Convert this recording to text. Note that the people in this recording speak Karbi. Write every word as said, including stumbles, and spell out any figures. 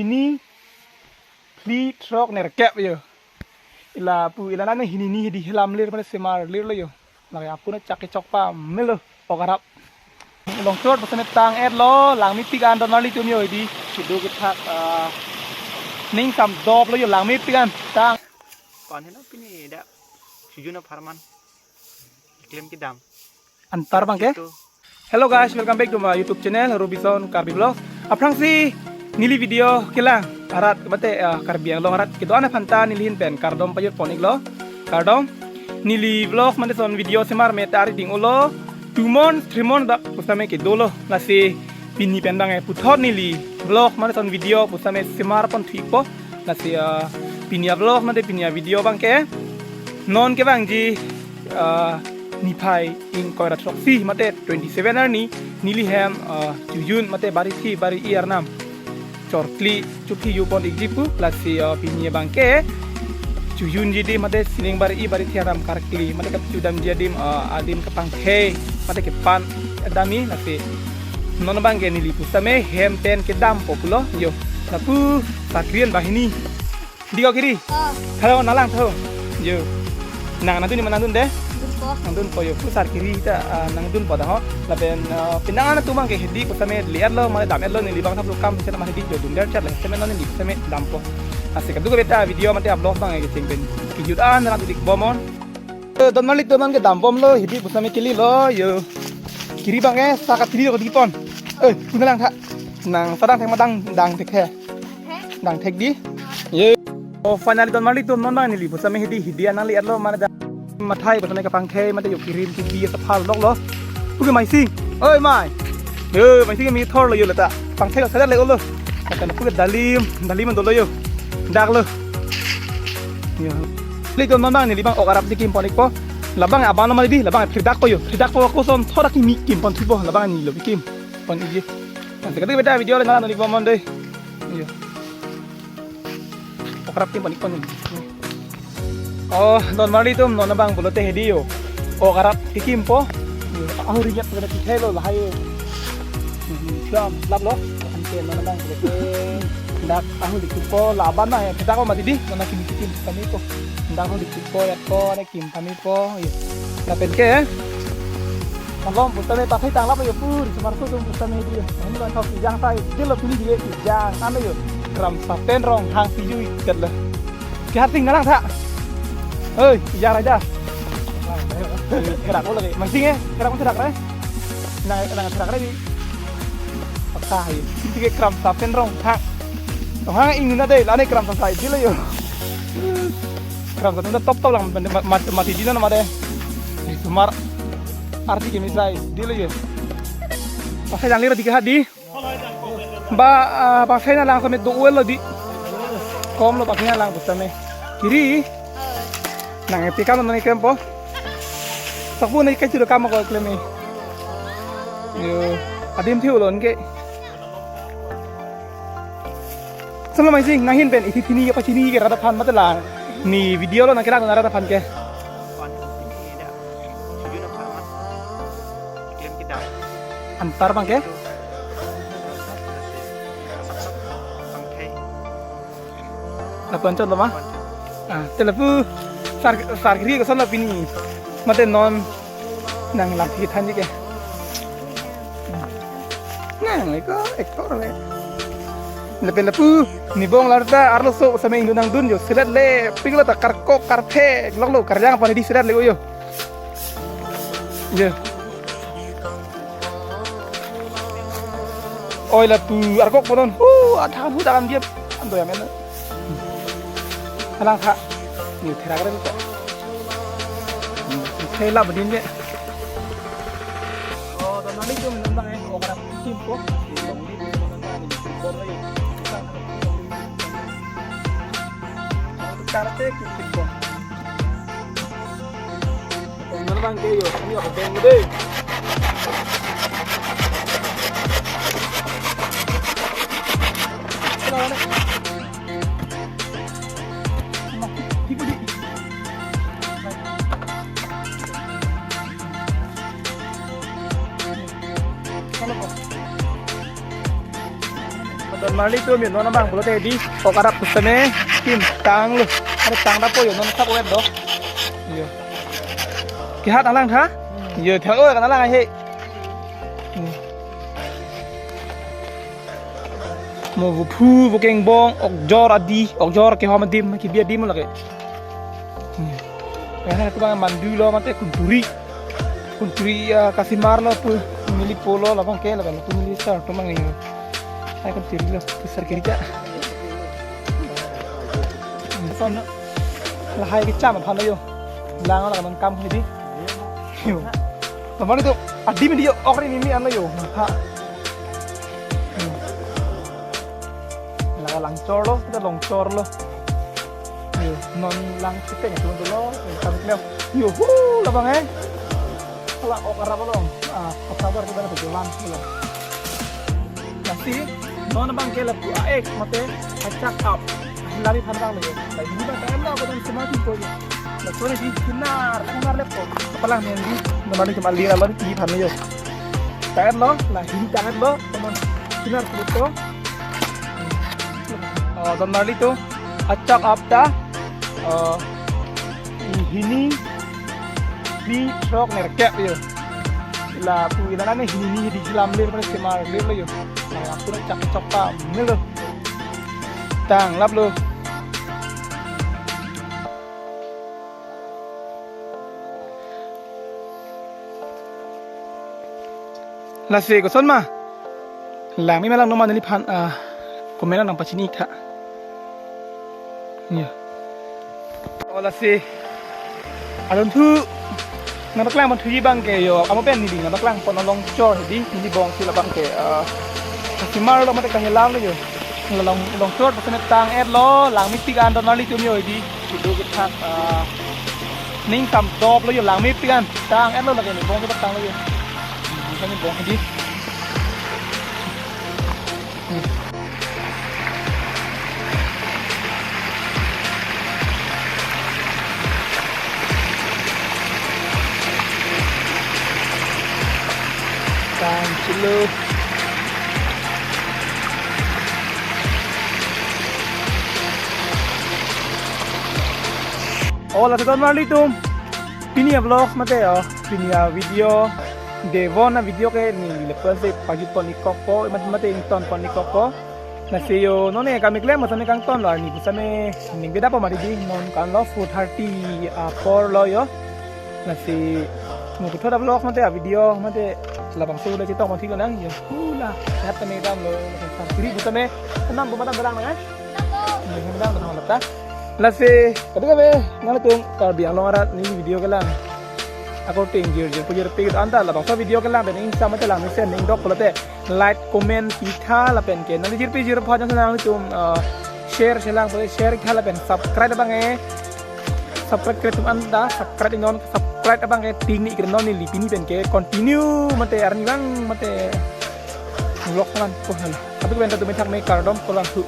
Ni phli throk nerkep yo. Ila pu ila nang hini ni hidi helam lir mane semar lir lo yo. Lake apun chak kechok pamelo ok arap. Longchot pusame tang-et lo, langmepik an don marli atum yo hidi. Kedo kethak, ah, ning samdop lo yo, langmepik an tang. Kon helo pini dak Chojun apharman klem kedam. Antar abangke. Itu. Hello guys, welcome back to my YouTube channel, Robison Karbi Vlogs. Aphrangsi neli video kelang arat mate, ah, Karbi Anglong arat kedo-an aphanta neli ahin pen kardom pajut pon-iklo. Kardom. Neli vlogs mate son video semar me ta ari ding-olo. Two months, three months dak pusame kedolo. Lasi pini pen abang, eh, puthot neli vlog mate son video pusame semar pon thupo. Lasi, ah, pini a-vlog mate pini a-video abangke non kevangji, ah, niphai ingkoi ra throksi mate twenty-seven arni neli hem, ah, Chojun mate bari thi bari-i arnam chorkli chophi ju pon-ikji pu. Lasi, ah, pini abangke Chojunji adim mate sining bari-i bari thi arnam karkli mate kachojun damji adim, ah, adim kapangthei mate kepan dam-i. Lasi non abangke neli pusame hem pen kedampo pulo yo. Lapu sakrian banghini. Di ko kiri. Oh. Tho, nanglang tho. Yo. Nang nangdun ma nangdun de? Dunpo. Nangdunpo yo. Pusar kiri ta, ah, nangdunpo ta ho. Lapen, ah, pinang atum abangke hidi pusame le-etlo mane dam-etlo neli abang thaplo kam sena mane hidi yo dun der chat le. Seme non neli pusame dampo. Lasi kadokave ta video mate a-vlog abang kecheng pen kejut an nang dik bomnon. Eh, don marli atum abangke dambomlo hidi pusame kelilo yo. Kiri abangke saka kiri ko di pon. Eh, kuna lang tha. Nang sadang thek ma dang dang thek he. Dang thek di. Ye. Oh, finally don marli atum non abang neli pusame hidi hidi anang le-etlo mane da. Mathai pusame kapangthei mate yo kirim kibi sa phal loklo. Puke Maising. Oi mai. Yo, Maising me thorlo yo lata. Pangthei lo sadar le-olo. Kata puke dalim, dalim dolo yo. Daklo. Yo. Li atum non abang neli abang ok arap si kim pon-ikpo. Labang abang lo mali di, labang phirdak po yo. Phirdak po koson thora kimi kim pon thupo, labang neli lo kim pon-ikji. Nanti kata beda video le nang neli bomnon de. Yo. Ok arap kim pon-ikpo ni. Oh, don marli atum non abang pulote hidi yo. Ok arap kekimpo. Ahuri nyet pada tikhai lo lahai yo. Siam lap lo. Ante non abang pulote dak ahuri kekimpo laban na ya. Kita ko mati di, non kimi kekim kami ko. Dak ahuri kekimpo ya ko, ane kim kami ko. Yo. Lapen ke. Malom pusame ta thai tang lap yo pur, semar so tum pusame di. Ini kan kau kijang sai, di lo pini di kijang, ano yo. Kramsa pen Ronghang piju ikat le. Ke Harsing nanglang tha. Oi, ijang raja. Kerak ko lagi. Maising eh, kerak ko kerak re. Nang nang kerak re di. Paksa hai. Ini ke Kramsa pen Ronghang. Ronghang ingna de, lane Kramsa sai di lo yo. Kramsa tum top top lang mati, mati, mati di na made. Semar arti kimi sai di lo yo. Pakai janglir di ke hadi. Ba, ah, pakai na lang same do-el lo di. Kom lo pakai na lang pusame. Kiri. Nang eti kam nang ikrem po. Sakbu na ikai chudo kam ko klem ni. Yo, adim thi ulon ke. Sama Maising nang ahin pen isi sini apa sini ke rada phan mate la. Ni video lo nang kira rada phan ke. Antar abangke. Lapu anchot lo ma? Ah, te lapu sar sar kiri koson lo pini. Mate non nang lam kiri thanji ke. Nang le ko ektor le. Lapen lapu ni bong lar ta arloso same ingdun nangdun yo selet le pik lo ta karkok karphe loklo karjang pari di selet le yo. Yo. Oi lapu arkok poton. Hu, adhan hu dakan dia. Ando ya men. Alang tha. Ni therak re to. Thela badin je. Oh, don marli atum non abang eh. Oh, karap kimpo. Karate kimpo. Bener bang, kayo, ini aku bang gede. Marli atum yo, non abang pulote di, ok arap pusitame, kim tanglo. Are tang dapo yo, non thap oet do. Yo. Kehat alang tha? Yo, thap oet kan alang ahe. Mo vophu, vokengbong, okjor adi, okjor kehom adim, kebi adim lake. Karena aku bang mandu lo mate kunturi. Kunturi, ah, kasimar lo pu neli pulo labang ke laban pu neli sar to mang yo. Ai kunturi lo pu sar kerja. Son lahai kecham aphan lo yo. Lang lo kan kam hedi. Yo. Teman itu adi midi yo, ok ri mimi an lo yo. Ha. Hmm. Laga langchor lo, kita longchor lo. Yo, non lang kita nggak cuma dulu, kita klem. Yo, hu, labang eh. Kalau ok arap lo, ah, apa kabar kita dapat jalan, jalan. Lasi, non abang ke lapu aek, mate, acak ap. Lari phan bang lo. Lagi di mana kan lo, bukan semua tipe lo. Laso ne di sinar, sinar lepo. Kapalang ne di, namanya cuma lira lo di phan yo. Tangan lo, nah ini tangan lo, teman sinar itu. Oh, don Marli atum, acak ap ta, eh, hini, di trok nerkep yo. Lapu ila nane hini di silam lir pada semar lir lo yo. Nah, aku nak cak cok ta, mil lo. Tang lap lo. Lasi koson ma? Langme ma langno ma neliphan, ah, comment nangpachini tha. Ya. Oh, lasi. Alon thu. Nangpaklang pon thuji abang ke yo. Amo pen neli nangpaklang pon longchor di, neli bong si labang ke, ah, kasimar lo mate kahelang lo yo. Long, longchor pasen tang et lo, langmepik an don Marli atum yo di. Kedo kethak, ah, ning tam dop lo yo, langmepik an. Tang et lo lake ni, bong ke tang lo yo. Bong ke ni bong di. Tang chilo. Oh, lasi don Marli atum. Pini a-vlog mate yo, pini a-video. Devon a-video ke neli lapuson si pajut pon-ik kokpo, mate, mate ington pon-ik kokpo. Lasi yo, non ne kami klem, masa ne kangton lo, arni pusitame, ning beda po mati di, non kan lo four thirty apor lo yo. Lasi, mo puthot a-vlog mate a-video, mate labangso le chetong mati lo nang yo. Hula, ya tame dam lo, santri pusitame, tenang po madam terang nang, eh? Tenang po. Tenang po, tenang po, ta. Lasi, kadokave, nanglitum Karbi Anglong arat neli video kelang. Ako ting jir jir pujir pigit anta labangso video kelang pen ingsa mate langmesen ning dok pulote like, comment pitha lapen ke nangli jirpi jirpo ajat nanglitum, eh, share chelang pulote share tha lapen subscribe abang eh. Subscribe kre atum anta subscribe non subscribe abang eh ting ni ikre non neli pini pen ke continue mate arni abang mate vlog man ko hal. Tapi ke benta tu methak me kardom ko lang thu.